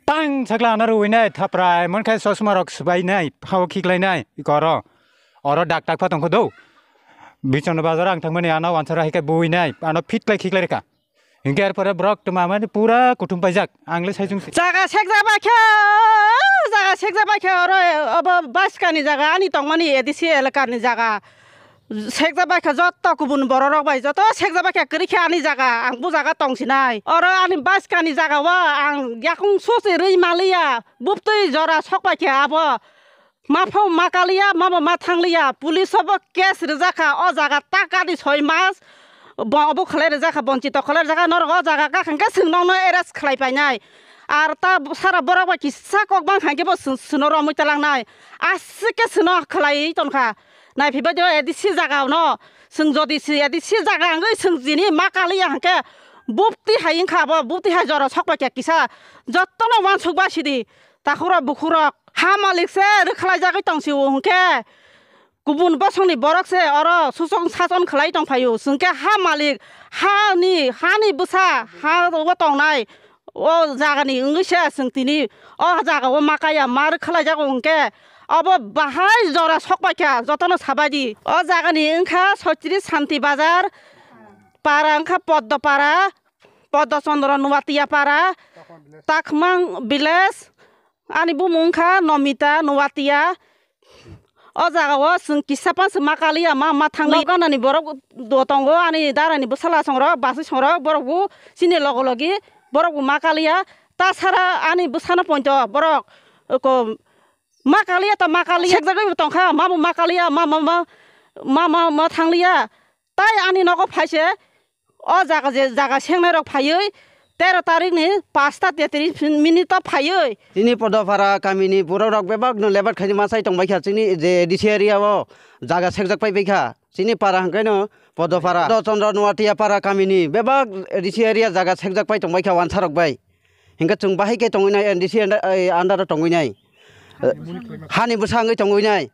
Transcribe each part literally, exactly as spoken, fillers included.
Tang sakla ano rwinai thaprai, mon khai chosma rok swbainai, phao khiklainai, ikoro. Oro dak tak pha tongkho do. Bichon bazar ang thangmani ano wansara hai khe buinai, ano fit klai khiklai rwkha. Hinkhe er pore borok tma mani pura kuthum paijak. Ang le sai chwng se. Jaga sekjak bai khe, jaga sekjak bai khe oro obo baskani jaga ani tongmani A D C elakani jaga. Sekjak bai khe joto kubun bororok bai joto sekjak bai khe kwrwi khe ani jaga, ang bo jaga tong sinai. Oro ani baskani jaga o ang yakung sosi rwi maliya, buptwi jora sok bai khe abo. Ma phao ma kaliya, ma bo ma thangliya, police o bo case rijak kha, o jaga takani soi mas, bo-, obo khlai rijak kha, bonchito khlai rijak kha, norok o jaga kha hwnkhe chwng nokno arrest khlai painai. Ar ta sara borok bai kisa kok bang hwnkhe bo chwng, chwngno romwi talangnai. Aswk khe chwngno khlaiwi tonkha. Naiphi bai de A D C jaga no, chwng jodi si A D C jaga wngwi chwng jini ma kaliya hwnkhe bupti hai wngkha bo, bupti hai jora sok bai khe kisa jottono uansuk ba sidi. Takhukrok bukhukrok ha malik se rwkhlaijagwi tong sio hwnkhe kubun bosongni borok se oro suchong sachon khlai tong phaio. Chwngkhe ha malik, hani, hani bwsa ha o tongnai o jagani wngwi se chwng tini o jagao ma kaya ma rwkhlaijago hwnkhe obo bahai jora sok paikha jotono sabaidi. O jagani wngkha Soitris Santi Bazar, para wngkha Poddo para, Poddo Chandra Nuatia para, Takmang village, ani bumung wngkha Nomita Nuatia. O jaga o chwng kisa phano se ma kaliya, ma, ma thangli. Nok ganani borok do tongo, ani darani bwsala songrok, bwsai songrok, borok bo chini logo logi, borok bo ma kaliya. Ta sara ani bwsano poito borok ko ma kaliya, ta ma kaliya. Sekjagwi bo tongkha, ma bo ma kaliya, ma, ma, ma, ma, ma, ma thangliya. Tai ani nogo phai se, o jaga je jaga sengnai rok phaiwi tero tarik ni pasta tetris minute o phaiwi. Chini Podopara kamini borok rok bebak no lebat khaini ma chai tong bai kha, chini je A D C area o jaga sekjak pai bai kha. Chini para hwnkhe no Podopara, Chandra Nuatia para kamini bebak A D C area jaga sekjak pai tong bai kha wansa rok bai. Hwnkhe chwng bahai khe tongwi nai A D C under, eh, under o tongwi nai. Hani bwsa wngwi tongwi nai.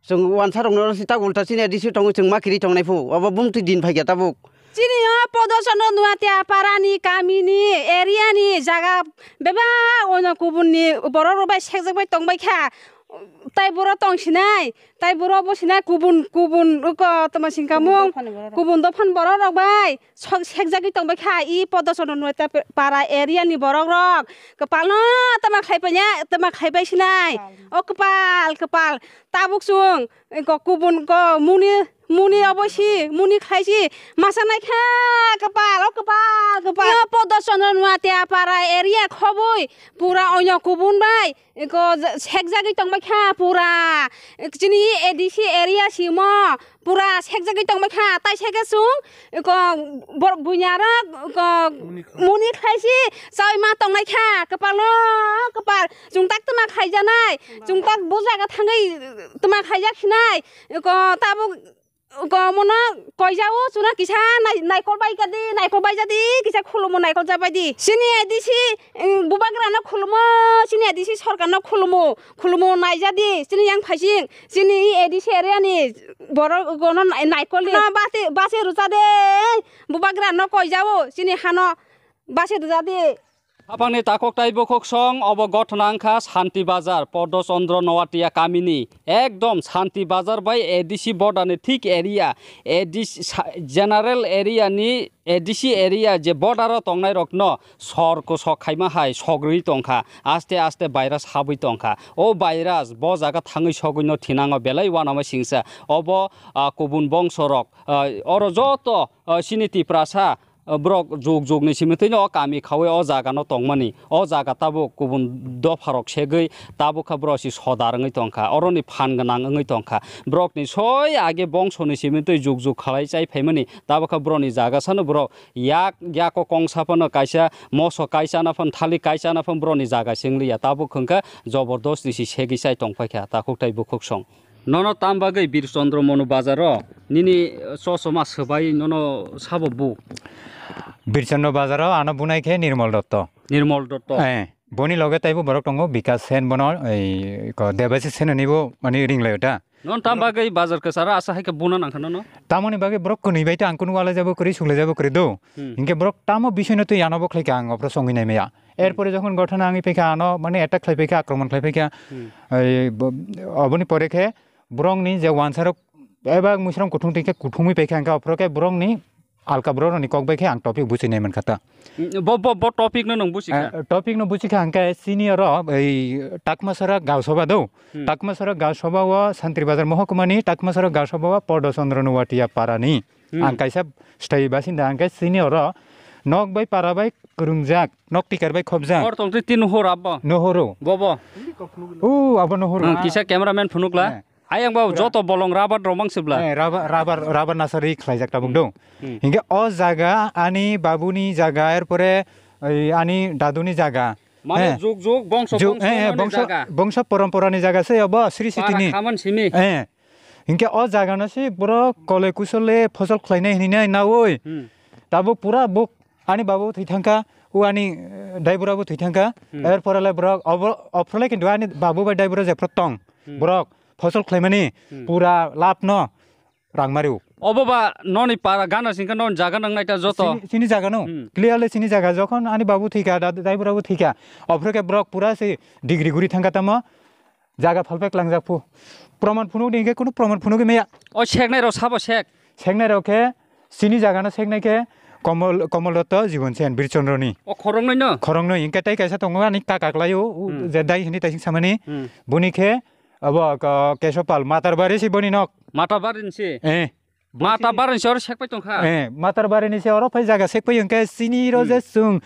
Chwng wansa rokno si tak ulta chini A D C tongo, chwng ma kiri tongnai phu. Obo bumtwi din phai kha tabuk. Chini o Podosondro Nuatia parani kamini area ni jaga bebak ono kubun ni borok rok bai sekjak bai tong bai kha. Tai boro tong sinai, tai boro bo sinai kubun, kubun ko tama singkamung, kubun dophan borok rok bai sok sekjagwi tong bai kha. I Podosondro Nuatia para area ni borok rok kwpal no tama khlai pai ya, tama khlai pai sinai. O kwpal, kwpal. Tabuk chwng ko kubun ko muni, muni obo si, muni khlai si masa nai kha, kwpal, o kwpal, kwpal. Yo Podosondro Nuatia para area khoboi pura onyo kubun bai ko sekjagwi tong bai kha pura. Chini A D C area simo pura sekjagwi tong bai kha, tai se khe chwng ko bor-, buinyarok ko muni khlai si chawi ma tong nai kha, kwpalo kwpal. Chwng tak twma khaijaknai, chwng tak bo jaga thangwi twma khaijak sinai, ko tabuk ko mono koijao chwngno kisa nai-, naikol bai kadi, naikol bai jadi, kisa khulumo naikol jabai di. Chini A D C, eh, bubagra no khulumo, chini A D C sorkar no khulumo, khulumo naijadi, chini yang phaising, chini A D C area ni borok gono nai-, naikol di. No basi, basi rwcha de, bubagra no koijao, chini hano basi rwcha de. Haphangni takhuk tai bukhuk song obo gothona wngkha Santi Bazar, Poddo Chandra Noatia kamini. Ekdom Santi Bazar bai A D C border ni thik area, A D C sa-, general area ni A D C area je border o tongnai rokno sor kosok khaima hai sogrwi tongkha, aste aste virus habwi tongkha. O virus bo jaga thangwi sogwino thinango belai uanama singsa. Obo, ah, kubun bongso rok, ah, oro joto, ah, chini Tiprasa, ah, borok juk juk ni simi twi no o kami khaui o jaga no tongmani. O jaga tabuk kubun dopha rok segwi tabuk kha borok si sodar wngwi tongkha, oroni phan gwnang wngwi tongkha. Borok ni soi age bongso ni simi twi juk juk khalai chai phaimani, tabuk kha borok ni jaga sano borok yak, yako kongsa phano kaisa moso kaisa na phano thali kaisa na phano borok ni jaga sing liya, tabuk hwnkha jobordosti si segwi chai tong paikha takhuk tai bukhuk song. Nono tam bagwi Bir Chandra Manu bazar o nini, eh, chosma swbai nono sabo bu? Bir Chandra bazar o ano bunai khe Nirmal Dotto. Nirmal Dotto. Eh, boni loge taibo borok tongo, Bikas Sen bono, ei, ko Debasi Sen hwnwi bo mani ring laio ta. Nono tam bagwi bazar kwcharo asa hai khe buna nang kha nono? Tamoni bagwi borok kwnwi bai ta ang kunu walai jabo kwrwi, suklai jabo kwrwi do. Hmm. Hinkhe borok tamo bisoi no twi ano bo khlai kha ang opro songwi nai maya. Erpore jokhon gothona wngwi paikha, ano mane attack khlai paikha, akromon khlai paikha. Hmm. Ei bo-, oboni pore khe borokni je wansarok eba muisrong kuthung twi khe kuthumwi paikha, hwnkhe aphuru khe borokni alka bororokni kok bai khe ang topic buchinai mankha ta. Hmm, bo, bo, bo topic no nwng buchikha? Eh, topic no buchikha hwnkhe chini oro ei Takmasara Gaosoba do. Hmm. Takmasara Gaosoba o Santri Bazar Mohokumani Takmasara Gaosoba o Podo Chandra Nuwatia Parani. Hmm. Ang kaisa stay basinda, ang khe chini oro nok bai para bai kwrwngjak, nok tikar bai khobjak. Hor tong twi tin hor abo. Nohoro. Bobo. O, abo nohoro. Hmm, kisa cameraman phunukla. Eh. Ayang ba pura joto bolong rubber rok mang sibla. Eh, rubber, rubber, rubber nasari khlaijak tabuk Hmm. do. Hmm. Hinkhe o jaga ani babuni jaga, erpore, ei, ani daduni jaga. Mane Eh. juk juk bongso Juk, bongso eh, eh, noni bongso, jaga. Bongso porom porani jaga se abo, sri Para sitini. Khaman simi. Eh. Hinkhe o jaga no se borok kole kusole phosol khlainai hinwi nai naui. Hmm. Tabuk pura buk ani babu thwi thangkha, o ani, eh, daibura bo thwi thangkha. Hmm. Erpore le borok obo, ophro le kintu ani babu bai daibura jephru tong. Hmm. Borok phosol khlaimani Hmm. pura lab no rang mario. Obo ba noni para gana singkha non jaga nang naita joto. Chini, chini jaga no. Hmm. Clearly chini jaga. Jokhon ani babu thwikha, da-, daibura bo thwikha. Ophro khe borok pura se degree guri thangkha tamo. Jaga phalpek langjak phu. Proman phunuk di hinkhe kunu proman phunugwi maya. O seknai rok sabo sek. Seknai rok khe chini jaga no seknai khe Komol, Komol Rotto Jibon Sen Birchondro ni. O khoroknwi no? Khoroknwi hinkhe tei kaisa tongo ani kaka kwlai o, u, Hmm. je dai hini taising samani. Hmm. Buni khe Abo ko Kesopal Matarbari si boni nok. Matarbari ni si? Eh. Mata barin sor sekpai tongkha. Eh, Matarbari ni se oro phai jaga sekpai hwnkhe chini ro Hmm. je chwng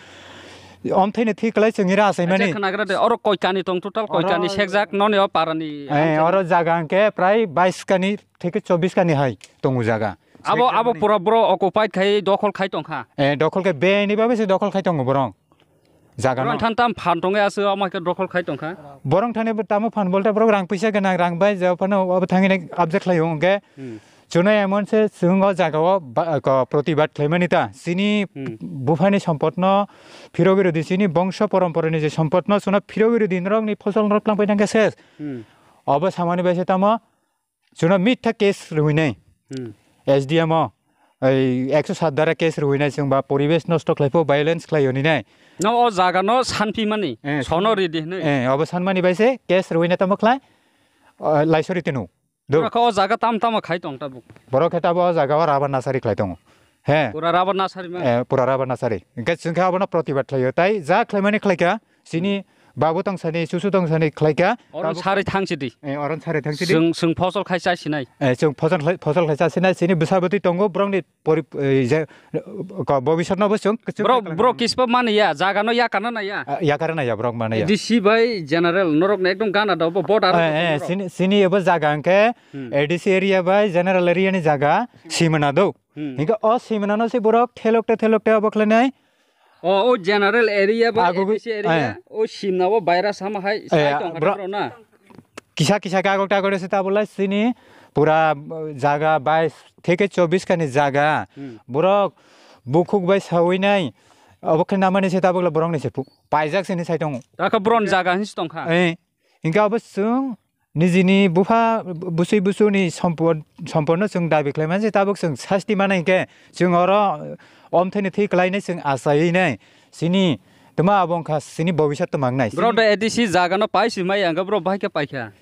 omthaini thwi kwlai chwng ira asai mani. Acha khnagra de, oro koikani tong total koikani Oro sekjak noni o parani. Eh, oro jaga hwnkhe prai bais kani theke chobis kani hai tongo jaga. Abo, abo pura boro occupied khai dokhol khai tongkha. Eh, dokhol khe beni babe se dokhol khai tongo borong. Jaga no. Borok than tam phan tongwi aswk, omo khe dokhol khai tongkha. Borok thani bo tamo phan bolte borok rang puisa gwnang, rang bai je phano obo thangwi nai abjak khlai hwnkhe. Hmm. Chwngno emon se chwng o jaga o ba-, ko protibad khlaimani ta. Chini Hmm. buphani sompotno phirogwi rwdi, chini bongso poromporani je sompotno chwngno phirogwi rwdi, norokni phosol norok twlang pai thangkhe ses. Hmm. Obo samani bai se tamo Chwngno mitha case rwinai. Hmm. S D M o, ei, ekso sat dara case rwinai chwng ba poribesh nosto khlai pho, violence khlai hwnwi nai. No, o jaga no sanphi mani, Eh, sono ridi hwnwi. Eh, obo sanmani bai se case rwinai tamo khlai, o, laisori tino. Do. Borok o jaga tam tamo khai tong tabuk. Borok khe tabo o jaga o rubber nasari khlai tongo. He. Pura rubber nasari ma. Eh, pura rubber nasari. Hwnkhe chwng khe abono protibad khlaio. Tai ja khlaimani khlaikha, chini babu tong sani, susu tong sani khlaikha. Oron Tabuk sari thangsi di. Eh, oron sari thangsi di. Chwng, chwng phosol khai cha sinai. Eh, chwng phosol khlai, phosol khai cha sinai. Chini bwsa bwtwi tongo, borokni pori-, eh, je, ko, bobisotno bo chwng, chwng Bro, khlai bro, khlai. Kispa mani ya, jaga no ya kana na ya. Ah, ya kana na ya, borok mani ya. D C bai general, norok na ekdom gana da, bo border Eh, eh, borok. Chini, chini ebo jaga hwnkhe, Hmm. A D C area bai general area ni jaga, simana do. Hmm. Hingke o simna no se borok thelok te thelok te obo khlainai. O, o general area ba Ago A D C area, eh. O simna o virus hama hai Eh, sai tong bro- kha na. Kisa kisa kagok tagok se tabulai sini pura, uh, jaga bais theke chobis kani jaga. Hmm. Borok bukhuk bai sawinai obo khe namani se tabukla borok ni se pu-, paijak sini sai tongo. Takha bron jaga hinsi tongkha. Eh, hingke obo chwng Nijini bupha, busui busuni sompod, sompodno chwng dabi khlaimani se tabuk chwng sasti manai hwnkhe chwng oro omthaini thwi kwlainai chwng achaiwi nai. Chini twma abo wngkha chini bobisat twma wngnai. Bro da A D C jagano pai si maya hwnkhe bro bahai khe paikha.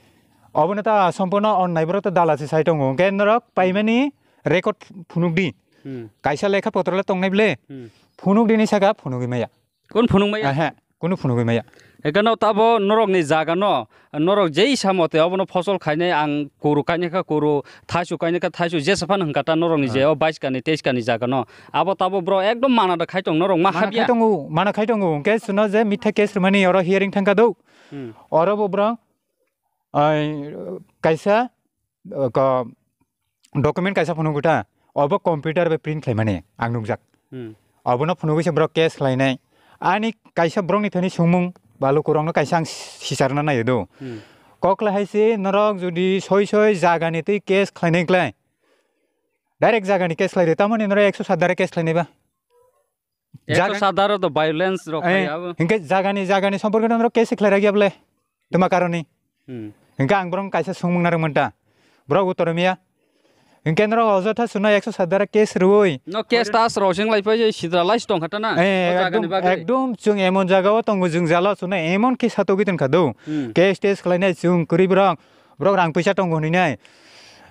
Obono ta sompodno onnai borok ta dala se sai tongo. Hwnkhe norok paimani record phunuk di. Hmm. Kaisa lekha potro le tongnai ble. Hmm. Phunuk di ni saka phunugwi maya. Kun phunuk maya? Aha, kunu phunugwi maya. Ekano tabo norokni jagano, norok jei samo te obono phosol khainai ang kuru kainai kha kuru, thaisu kainai kha thaisu, jesa phano hwnkha ta norokni je Ah. o bais kani, teis kani jagano. Abo tabo bro ekdom mana da khai tong norok ma Mana habya. khai tongo, mana khai tongo. Hwnkhe chwngno je mitha case rwmani oro hearing thangkha do. Hmm. Oro bo bro, ai, kaisa, uh, ko, document kaisa phunukgo ta, obo computer bai print khlaimani ang nukjak. Hmm. Obono phunugwi se borok case khlainai. Ani kaisa borokni thani songmung ba lukurokno kaisa ang sicharna naio do. Hmm. Kok khlai hai se norok jodi soi soi jagani twi case khlainai klai, direct jagani case khlai de, tamoni norok ekso sat dara case khlainai ba? Ekso Jaga- sat dara to violence rok Eh, khai abo. Hinkhe jagani, jagani somporke norok case khlai ragya bole. Tuma karoni. Hmm. Hinkhe ang borok kaisa songmung narwkmani ta. Borok utor miya. Hinkhe norok ojotha chwngno ekso sat dara case rwui. No case tas rosing lai pai sidra lai tong kha ta na. Eh, O jaga ni ekdom, bagwi. Ekdom chwng emon jaga o tongo, chwng jala chwngno emon case satogwi tong kha do. Hmm. Case test khlainai chwng kwrwi borok, borok rang puisa tongo hwnwi nai.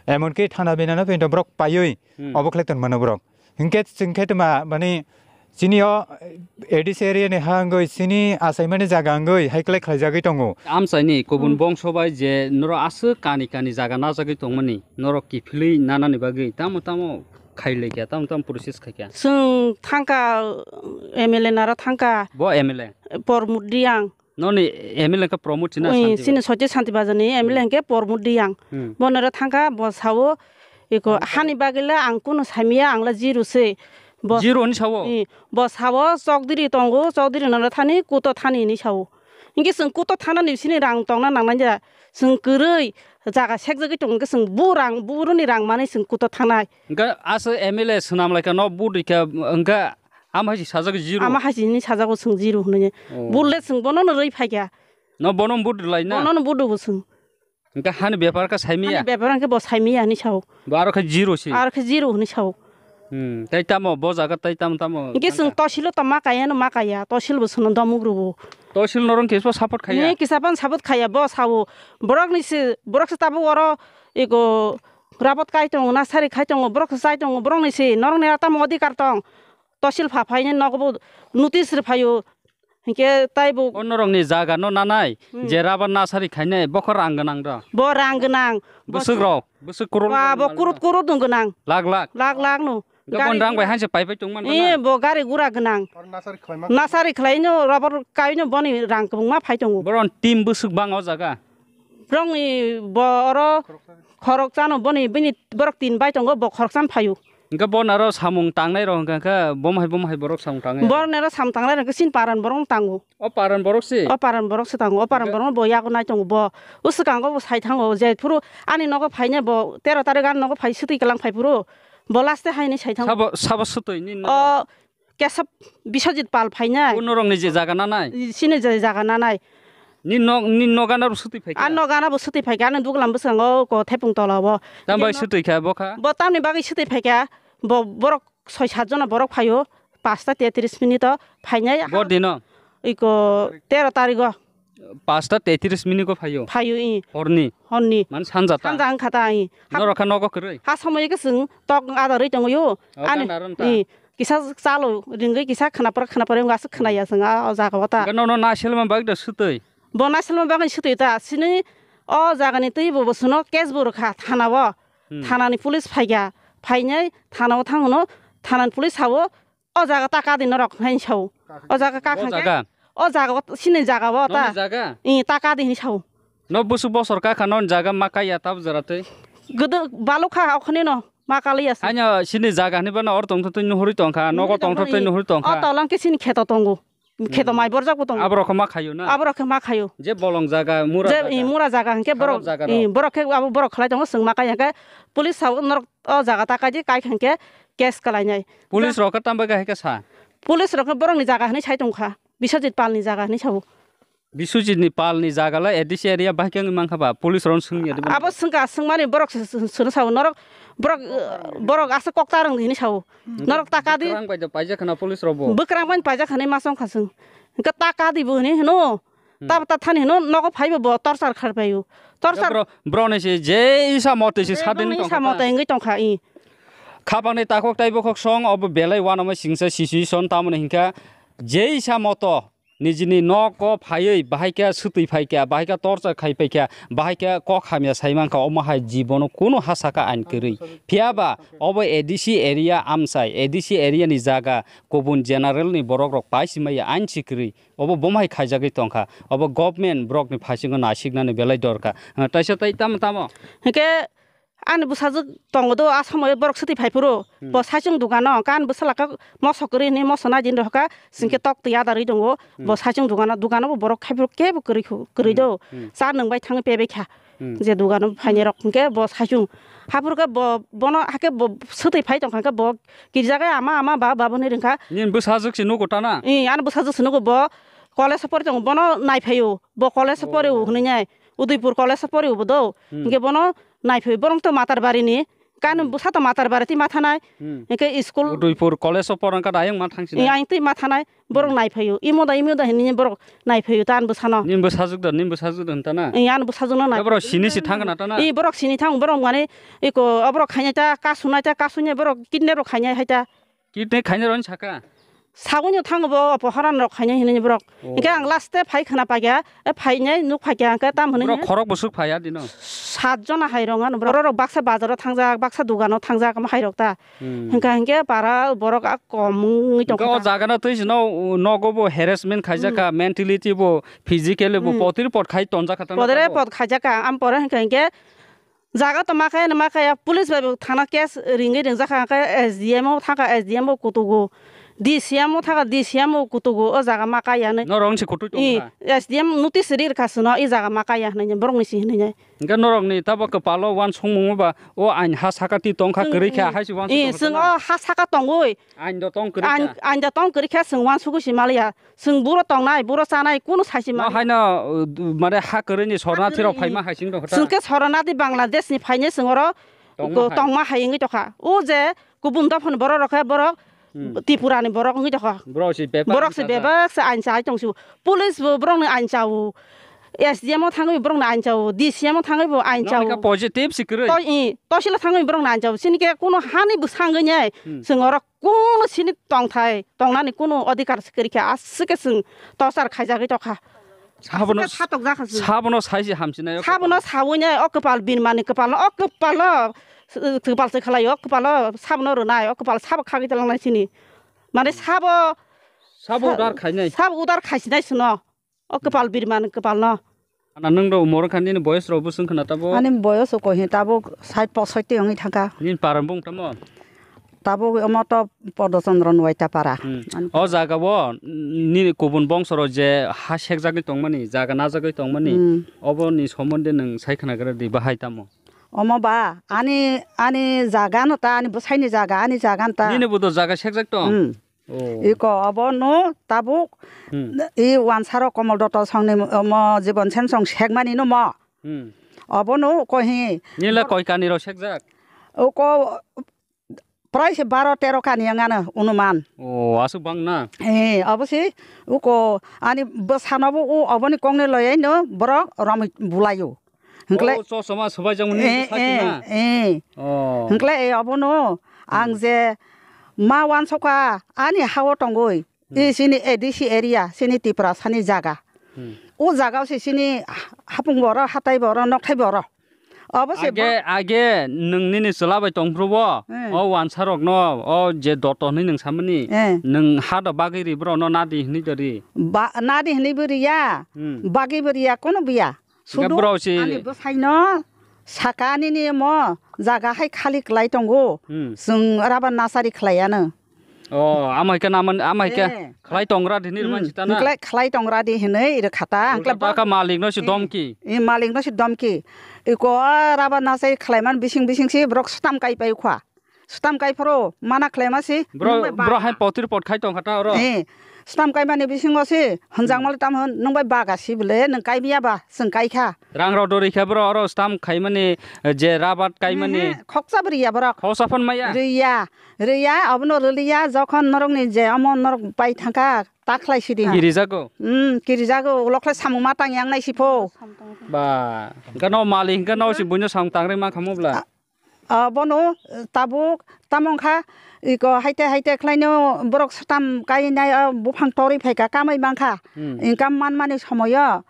Emon ki thana bina no pinto borok paiwi Hmm. obo khlai ton mano borok. Hinkhe chwng khe tma mani chini o A D C area ni ha wngwi chini achaimani jaga wngwi hai kwlai khlaijagwi tongo. Amchaini kubun Hmm. bongso bai je norok aswk kani kani jaga najagwi tongmani norok kiphilwi nanani bagwi tamo tamo khai laikha, tamo tamo process khaikha. Chwng thangkha M L A naro thangkha. Bo M L A? Pormut Riang. Noni M L A khe Pramod China Ui, Santi chini ba? Sochi Santi Bajar ni M L A Hmm. hwnkhe Pramod Riang. Hmm. Bonoro thangkha, bo sao, iko hani bagwi le ang kunu saimaya, ang le zero se. Bo Zero ni sao? Ui, bo sao Chokdiri tongo, Chokdiri no thani, kuto thani hinwi sao. Hinkhe chwng kuto thanani sini rang tongna nangnai ja. Chwng kwrwi jaga sekjagwi tongo, hinkhe chwng bu rang, bu runi rang manwi chwng kuto thanai. Hinkhe aswk M L A swnam lai kha no bu rikha, hinkhe Ama hai si sajak zero. Ama hai si ni sajak o chwng zero hwnwi. Oh. Bulle chwng bono no rwi phaikha. No bono bud lai na? Bono no budu bo chwng. Hinkhe hani bepar kha saimiya? Hani bepar hinkhe bo saimiya hinwi sao. Bo aro khe zero si. Aro khe zero hinwi sao. Hmm, tai tamo bo jaga tai tamo tamo Hinkhe chwng thangkha? Tosil o tamo ma kaya no ma kaya. Tosil bo chwngno domuk rwo. Tosil norong kisa support khaya? Ni kisa pan support khaya bo sao. Borok ni se, borok se tabuk oro ego rabot kai tongo, nasari khai tongo, borok se chai tongo, borok ni se norok ni aro tamo odhikar tong. Tosil pha phaini nogo bo notice rw phaio. Hinkhe tai bo O norokni jaga no nanai, Hmm. je rubber nasari khainai, bokhor rang gwnang do. Bo rang gwnang. Bwswk rok, bwswk kurut Ba, bo gwnang kurut do. Kurut wng gwnang. Lak lak. Lak lak no. Gabon Gari rang bai gura. Hanse pai pai tongman Eh, na. Bo gari gura gwnang. Nasari khlaino rubber kaino boni rang kwbangma phai tongo. Boron team bwswk bang o jaga. Borokni bo oro khorok chano boni bini borok tin bai tongo, bo khorok chan phaio. Hingke bo naro samung tangnai rok hingka khe bom hai bom hai borok samung tangnai. Bo naro samung tangnai rok sin paran borok tango. O paran borok si? O paran borok se tango. O paran Hingke borok bo yago nai tongo bo. O swkango bo sai thango je phuru ani nogo phaine bo tero tarik ani nogo phai swtwi kelang phai phuru. Bo last hai ni sai thango. Sabo, sabo swtwi ni nogo? O Kesa Biswajit Pal phainai. O norokni je jaga nanai? Sini je jaga nanai. Ni nok, ni nogana bo swtwi phaikha? A nogana bo swtwi phaikha, ani duglam bwskango ko thepung tola bo. Tam bai Bino swtwi kha bo kha? Bo tamni bagwi swtwi phaikha, bo borok soi sat jona borok phaio, pasta tetris minute o phainai. Bo dino? Iko tero tarigo. Pasta tetris minute o phaio? Phaio, i. Horni? Horni. Man sanja ta? Sanja wngkha ta, i. Norok kha nogo kwrwi? Ha somoyo khe chwng tok adarwi tongo yo. O, ani, gana ron ta? I. Kisa chalo ringwi kisa khnapra khnapra wngwi aswk khwnaya chwng a, o jaga o ta. Hwnkhe nono nasilma bagwi da swtwi? Bo nasilma bagwi swtwi ta. Sini o jagani twi bo, bo chwngno case bo rwkha thana o. Hmm. Thanani police phaikha. Phainai thana o thangno thanani police sao o jaga ta kadi norok hinwi sao. O jaga ka O khangkhe jaga? O jaga o sini jaga o ta. Noni jaga? I ta kadi hinwi sao. No busu bosor ka kha non jaga ma kaiya tab jora twi. Gede baluk kha okhone no. Ma kaliya se. Anya sini jaga ni bana or tongtho twi nuhuri tongkha, nogo tongtho twi nuhuri tongkha. O tolang khe sini kheto tongo. Kheto Hmm. mai borjak bo tongo. Aborok khe ma khayo na? Aborok khe ma khayo. Je bolong jaga, mura Je, jaga. I, mura jaga hwnkhe Kharap borok, jaga i, rok. Borok khe abo borok khlai tongo, chwng ma kaya hwnkhe police sao norok o jaga ta kaidi kai hwnkhe case kalainai. Police rok khe tambai kha hai khe sa? Police rok khe borokni jaga hinwi sai tongkha. Biswajit Palni jaga hinwi sao. Biswajitni Palni jaga le A D C area bahai khe wngwi mankha ba, police rok swngya dibo. Abo swngkha, swngmani borok s-, s-, swrwng sao, norok borok, uh, borok aswk kok ta rwng hinwi sao. Hmm. Norok ta kadi. Bwkrang bai da paijak khna police rok bo. Bwkrang bai paijak khna ma chong kha chwng. Hwnkhe ta kadi bo hinwi hwno. Hmm. Ta, ta thani hwno nogo phaibo bo torchar kharpaio. Torchar. Bro, bro ni se je isa mote se sadin tongkha. Isa mote wngwi tongkha, i. Khabangni takhuk tei bukhuk song obo belai uanama singsa situation tamoni hinkha je isa moto. Nijini nogo phaiwi bahai khe swtwi phaikha, bahai khe torchar khai paikha, bahai khe kok hamya sai mankha, omo hai jibono kunu ha saka ain kwrwi. Phiya ba obo A D C area amchai, A D C area ni jaga, kubun general ni borok rok paisi maya ain si kwrwi. Obo bomo hai khaijagwi tongkha. Obo government borok ni phasingo nasiknani belai dorkar. Taisa tai tamo tamo. Hwnkhe Ani bwsajwk tongo do, a somoyo borok swtwi phai phuru, Hmm. bo saichung dukano, hwnkhe ani bwsala khe moso kwrwi hwnwi moso nai di hinwi rohorkha, chwng khe Hmm. tok twi adarwi tongo, Hmm. bo saichung dukano, dukano bo borok khai phuru kebo kwrwi khu-, kwrwi Hmm. do, Hmm. cha nwng bai thangwi pebekha, Hmm. je dukano phainai rok hwnkhe bo saichung, haphuru khe bo, bono hakhe bo swtwi phai tongkha khe bo kirjaga ama ama ba ba hwnwi rwngkha. Nini bwsajwk se nugo tana? Ih, ani bwsajwk se nugo bo college o pori tongo, bono naiphaio, bo college o pori o Oh. hwnwi nai, Udaipur college o pori o bo do, Hmm. hwnkhe bono Naiphai borok to Matarbari ni, Kano Hmm. bwsa to matar barati ma thanai. Hmm. Hingke school Udaipur college o porong kha ayang ma thangsi Yang twi ma thanai. Borok Hmm. nai phaio. Imo da, imo da hinwi borok nai phaio ta an bwsano. Nim bwsajwk da, nim bwsajwk da hinta na. Yang an bwsajwk no nai. Borok sini si thang na ta na. I borok sini thang, borok mane iko oborok khainai ta, kasunai ta, kasunai borok kidney rok khainai hai ta. Kidney khainai rok saka. Sagwino thango bo opohoran rok khainai hinwi borok. Oh. Hingke ang last te phai khna paikha, e phainai nuk phaikha hingke tam hinwi. Borok khorok bwswk phai ya dino. Sat jona hai rong ano borok. Borok baksa bazaro thangjak, baksa dugano thangjak, omo hai rok ta. Hmm. Hingka hingke para borok a kom wngwi Hingke o tongkha ta. Jaga no twi sino nogo bo harassment khaijak kha, Hmm. mentally bo, physically bo, Hmm. potir pot khai tonjak kha ta. Podere pot khaijak kha, am pore hingka hingke Jaga to ma kaya, ma kaya, police bai bo thana case ringwi ringjak kha, khe S D M o thangkha, S D M o kutugo, D C M o thangkha, D C M o kutugo, o jaga ma kaya hinwi. Norok se kutu I, tongkha. S D M notice ri rwkha sino, i jaga ma kaya hinwi, borok ni si hinwi. Hingke norok ni tabo kwpalo uansukmung ba, o ain ha saka ti tongkha, Chwng, kwrwi kha, i, hai se uansuk i, tongkha chwng na. O ha saka tongwi. Ain do tong kwrwi Ain, kha. Ain do tong kwrwi kha, chwng uansukgwi si maliya. Chwng buro tongnai, buro chanai, kunu sai si No maliya. Haino, uh, mane ha kwrwi ni sorna Ha thirok kwrwi phaima ni. Hai sing tongkha ta. Chwng khe sorna di Bangladesh ni phainai chwng oro Tongma ko-, hai. Tongma hai wngwi tongkha. O je kubun dophani borok rok khe borok Hmm. Tripura ni borok wngwi tongkha. Borok si bebak Borok si wngkha ta. Bebak se ain chai tong si. Police bo borok ni ain chao. S D M o thangwi borok ni ain chao. D C M o thangwi bo ain No chao. Hwnkha positive si kwrwi. To-, i, tosilo thangwi borok ni ain chao. Sini khe kuno hani bwsangwi nai. Hmm. Chwng oro Kuno sini tongthai, tongnani kuno odhikar se kwrwi kha, aswk khe chwng torchar khaijagwi tongkha. Sabono, Aswk khe satokjak kha chwng. Sabono sai se hamsinai o Sabono kwpal. Sawi nai o kwpal birmani kwpalno, o kwpalno, uh, kwpal se khlai o kwpalno sabono rwnai, o kwpal sabo khagwi tlangnai sini. Mane sabo Sabo sa-, udar khainai. Sabo udar khaisinai sino. O kwpal birman kwpalno. Ana nwng rok umor wngkha nini boyos rok bwswk wngkha na tabuk? Ani boyos o koi hi tabuk sait posoiti wngwi thangkha. Nini para bung tamo? Tabuk omo to Podo Chandra Nuaita para. Hmm. Ani O jaga o nini kubun bongso rok je ha sekjagwi tongmani, jaga najagwi tongmani, Hmm. oboni somonde nwng sai khna gra di bahai tamo? Omo ba ani, ani jaga no ta, ani bwsaini jaga, ani jaga no ta. Nini bo do jaga sekjak tong? Hmm. Oh. Iko obo no tabuk Hmm. I wansaro Komol Dotto songni mo Jibon Sen song sekmani no mo. Hmm. Obo no ko hi. Nila koi kani rok sekjak? Uko prai se baro tero kani ang ano unuman. Oh, aswk bang na? Eh, obo si uko ani bwsano bo u oboni kongni loyai no borok romwi bulaio. Hwnkle Oh, chosma swbaijak mani Eh, sakhe eh, na? Eh. Oh. Hwnkle eh, obono ang Hmm. je ma wansokha ani hao tongwi. Hmm. I sini A D C area, sini Tiprasani jaga. Hmm. O jaga o se sini hapung boro, hatai boro, nokthai boro. Obo se Age, bo- age nwng nini chwla bai tongphuru bo, Hmm. o wansa rok no, o je doto hwnwi nwng samani, Eh. nwng ha do bagwi ri bro no nadi hwnwi do ri. Ba-, nadi hwnwi bo riya, Hmm. bagwi bo riya, kono biya. Sudu Hingke borok si ani bwsaino saka nini mo jaga hai khali kwlai tongo. Hmm. Chwng rubber nasari khlai ano. Oh, ama hai khe naman, ama hai khe Eh. khlai tongra di hinwi Hmm. rwmani sita na? Hwnkhe khlai tongra di hinwi rwkha ta. Ulta Hwnkhe bo- taka malik no si Eh. domki. Eh, malik no si domki. Iko rubber nasari khlai man bising bising si borok stam kai pai khwa. Stam kai phoro mana khlai ma si, Bro, nung bai bro baga. Hai potir pot khai tong kha ta oro. Eh, stam kai mani bisingo si, hwnjak Hmm. mali tam hwn, nung bai baga si bole, nung kai miya ba, chwng kai kha. Rang rok do ri kha bro, oro stam khai mani, eh, je rabat kai mani. Mhm, khoksa bo riya borok. Khoksa phon maya? Riya, riya, obono riliya, jokhon norok ni je omo norok pai thang kha, ta khlai si di. Kiri jago? Hmm, kiri jago, ulo khlai samung ma tang yang nai si pho. Ba, hwnkhe no malik hwnkhe no si buino samung tang ri ma kha mo bla? A-, Ah, bono, eh, tabuk, tamo wngkha, iko haite haite khlaino borok stam kainai, ah, buphang torwi phaikha, kamai mankha. Hmm. Income manmani somoyo,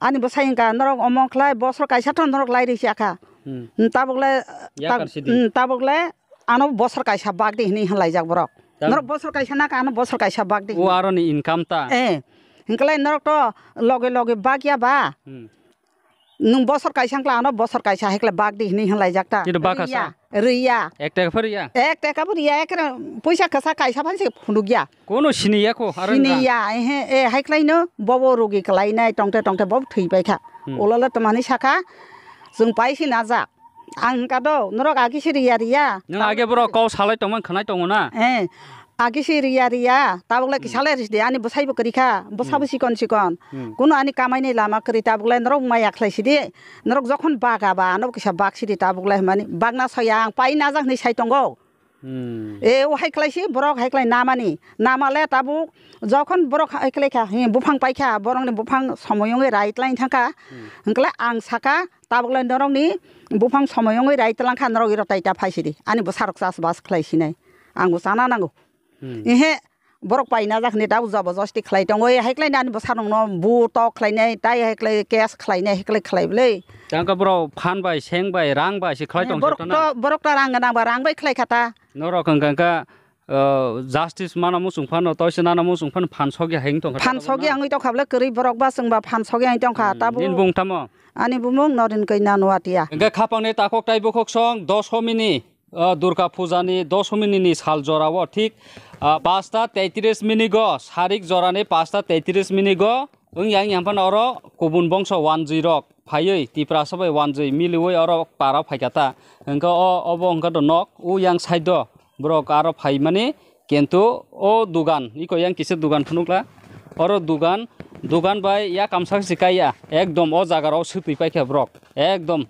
ani bwsai wngkha, norok omo khlai bosor kaisa tho norok lai rwsiya kha. Hmm. Hmm, tabuk le, Yakar tab-, sidi. Hmm, tabuk le ano bosor kaisa bagdi hinwi hinlaijak borok. Tam- Norok bosor kaisa naka ano bosor kaisa bagdi O hinwi. Aroni income ta. Eh, hwnkhe lai norok to loge loge bagya ba. Hmm. Nwng bosor kaisa wngkla, ano bosor kaisa hai khlai bagdi hinwi hinlaijak ta. Kiri bakha Riya, sa? Riya. Ek taka pha riya? Ek taka bo riya, ekre puisa kasa kaisa phan se phunukya. Kono siniya kho, aro Siniya, ehe, e, hai khlaino bobo rugi kwlainai, tongte tongte bobo thwi paikha. Hmm. Ulole twmani sakha, chwng pai sinajak. Ang hwnkha do, norok agi se riya riya. Nwng age borok kok salai tongmani khwnai tongo na? Eh, Agi si riya riya, tabuk lai Hmm. kisa lai risi di, ani bwsai bo kwrwi kha, bwsa bo Hmm. sikon sikon. Hmm. Kuno ani kamai ni lama kwrwi, tabuk lai norok maya khlai si di, norok jokhon baga ba, ano kisa bak si di, tabuk lai hwnmani bagna soya ang pai najak hinwi sai tongo. Hmm. E, o hai khlai si, borok hai khlai namani, nama le tabuk jokhon borok hai khlai kha, hi, buphang pai kha, borok ni buphang somoi wngwi rai tlai thang kha, Hmm. hwnkhe le ang saka, tabuk lai norok ni buphang somoi wngwi rai tlang kha, norok iro tai ta phai si di, ani bwsa rok chas bas khlai si nai, ang bo chana nango. Hmm. Ehe, borok paina jak hwnwi tabuk jobo josti khlai tongo, hai khlai nani bwsa rokno bu tok khlainai, tai hai khlai case khlainai, hai khlai khlai bwlwi. Tangka borok phan bai, seng bai, rang bai se khlai tong borok jotto na? To, borok ta rang gwnang ba rang bai khlai kha ta. Norok hwnkha kha, uh, justice mana muchung phano, toise nana muchung phano phan sogya hai wng tong kha ta. Phan sogya wngwi tong kha bwlwi kwrwi borok ba chwng ba phan sogya wngwi tong kha. Hmm, tabuk nini bung tamo? Ani bumung Norin Kaina Nuatia. Hwnkhe khapangni takhuk tai bukhuk song dos homini. O Durga Puja ni dosomini ni sal jora o thik, ah, pasta tetris minigo, sarik jora ni pasta tetris minigo wng yang yang phano oro kubun bongso wanjwi rok phaiwi Tiprasa bai wanjwi miliwi oro para phai kha ta. Hwnkhe o, obo hwnkhe do nok, o yang side o borok aro phai mani, kintu o dugan, iko yang kisa dugan phunukla, oro dugan, dugan bai ya kamsa si kaiya, ekdom o jaga rok swtwi paikha borok, ekdom.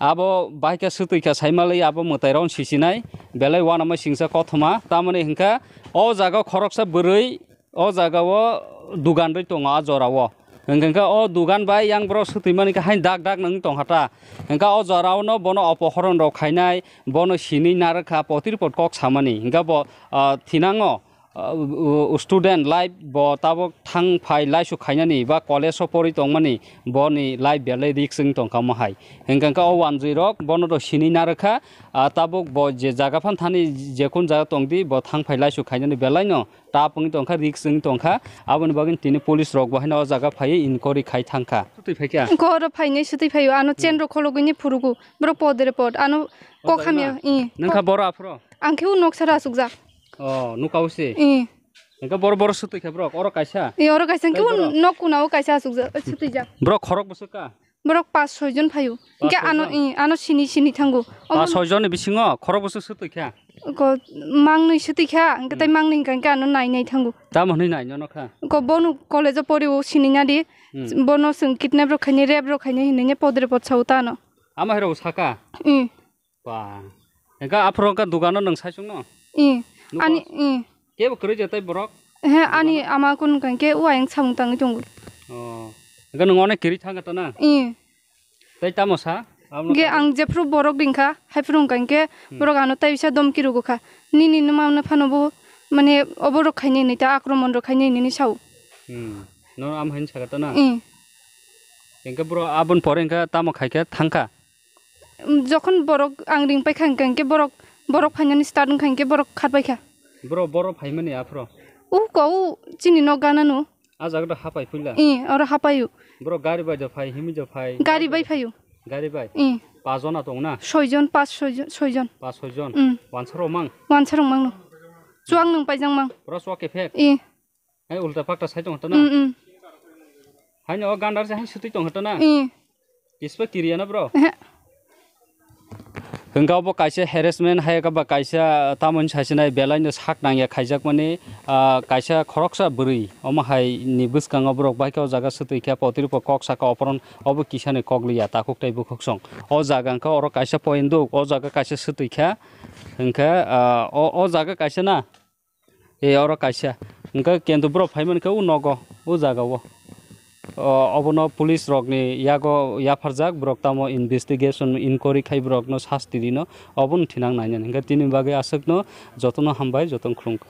Abo bahai khe swtwi kha saimalwi abo mwtai rok sisinai belai uanama singsa kothoma tamoni hwnkha o jaga khoroksa bwrwi o jaga o dugan rwi tongo a jora o hwnkha khe o dugan bai yang borok swtwi mani khe hain dak dak nang tongkha ta hwnkha o jora o no bono opohoron rok khainai bono sinwi narwkha potir pot kok samani hwnkha bo ah, thinango. Ah, u-, u-, student life bo tabuk thang phai laisu khainani ba college o pori tongmani boni life belai risk wng tongkha mohai. Hwnkha khe o wanjwi rok bono do sinwi narwkha, ah, tabuk bo je jaga phan thani jekun jaga tongdi bo thang phai laisu khainani belaino tap wngwi tongkha, risk wngwi tongkha. Aboni bagwi tini police rok bo haino o jaga phaiwi inquiry khai thangkha. Swtwi phaikha? Hwnkhe oro phainai swtwi phaio, ano chain rok khologwini phurugo, borok podre pod, ano kok hamya, i. Nangkha boro aphro? Ang khe o noksa ra asukjak. Oh, nuka o se? I. Hingke boro, boro sutui khe borok, oro kaisa? I, oro kaisa, hingke o nok kuna o kaisa asukjak, sutuijak. Borok khorok bwswk ka? Borok pas soi jon phaio. Pas soi jon? Hingke ano, i, ano sini, sini thango. Pas soi jon ni bisingo khorok bwswk sutui kha? Ko, mangnwi sutui kha, hingke tai mangnwi hingka hingke ano nai nai thango. Tamo hwnwi nai nono kha? Ko, bono college o pori o sini nadi, bono chwng kidnap rok khainai, rape rok khainai hinui podre pod sao tano. Ama hai rok saka? I. Ba. Hingke aphuru wngkha dogano nwng saichung no? I. Ani, i. Kebo kwrwi je tei borok? He, ani ama kun kangke uayang samung tangwi tongo. Oh. Hingke nwng onek kwrwi thangkha tana? I. Tei tamo sa? Ge ang jephuru borok ringkha, haiphuru wngkha hingke borok ano tai bisa domki rwgwkha. Nini nwma wngna phano bo, mane, oborok khainai hinui ta akromon rok khainai hinui sao. Hmm. No am hain sakha tana? I. Hingke bro aboni pore hingke tamo khaikhe thangkha? Jokhon borok ang ring paikha hingka hingke borok, borok phainani start wngkha hingke borok khat paikha. Bro, boro phaimani aphro? U ko u chini nok gana no. A jaga do hapai phuila? I, oro hapaio. Bro, gari bai do phai, himi do phai? Gari bai phaio. Gari bai? I. Pas jona tong na? Soi jon, pas soi jon, soi jon. Pas soi jon? Mm. Wansa rok mang? Wansa rok mang no. Chuang nung paijak mang. Pura chuak kephek? I. Hai ulta pakta sai tong hota na? Mm, mm. Hai no gandar se hai sutui tong hota na? Mm. Kispa kiriya na bro? Ehe. Hingka obo kaisa harassment hai ka ba kaisa tamoni sasinai belai no sak nangya khaijak mani, ah, kaisa khoroksa bwrwi omo hai ni bwskango borok bai khe o jaga sutui kha potripo kok saka oporon obo kisa ni kok liya takhuk tei bukhuk song o jaga hingka oro kaisa point duk o jaga kaisa sutui kha hingka, ah, o, o jaga kaisa na. E oro kaisa. Hingke kintu borok phai mankha o nogo, o jaga o. O, obono police rokni yago yapharjak, borok tamo investigation, inquiry khai borokno sasti rino, obono thinang nainani. Hingke tini bagwi aswkno jotono hambai, jotono khulumkha.